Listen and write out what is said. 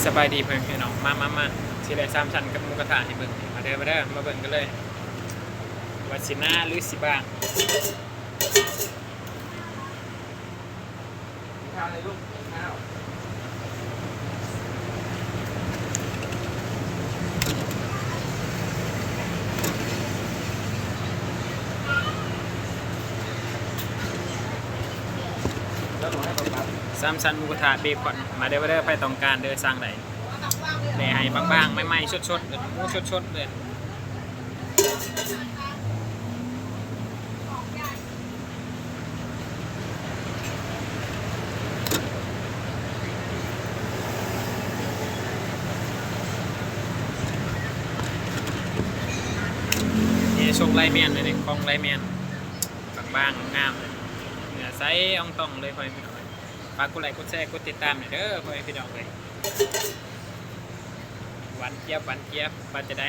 ສະບາຍດີພໍ່ແມ່ພີ່ນ້ອງ ມາ ມາ ມາ ຊິໄດ້ສາມຊັ້ນກັບໝູກະທະໃຫ້ເບິ່ງ ມາເດີ ມາເດີ ມາເບິ່ງກັນເລີຍ ວ່າຊິໜາຫຼືຊິບາງ. ສາມຊັ້ນໝູກະທະເບຄອນ ມາເດີ ມາເດີ ໃຜຕ້ອງການເດີ ສັ່ງໄດ້ ແລ່ໃຫ້ບາງໆ ໃໝ່ໆ ສົດໆ ເລີຍ ໝູສົດໆ ເລີຍ. ນີ້ຊົງໄລແມນເລີຍນີ້ ຂອງໄລແມນ ບາງໆ ງາມເລີຍ ເນື້ອໃສອ່ອງຕ່ອງເລີຍ ພໍ່ແມ່ພີ່ນ້ອງເອີຍ. ຝາກກົດໄລ ກົດແຊ ກົດຕິດຕາມແດ່ເດີ ພໍ່ແມ່ພີ່ນ້ອງເອີຍ. ຫວານຈຽບ ຫວານຈຽບ ວ່າຈະໄດ້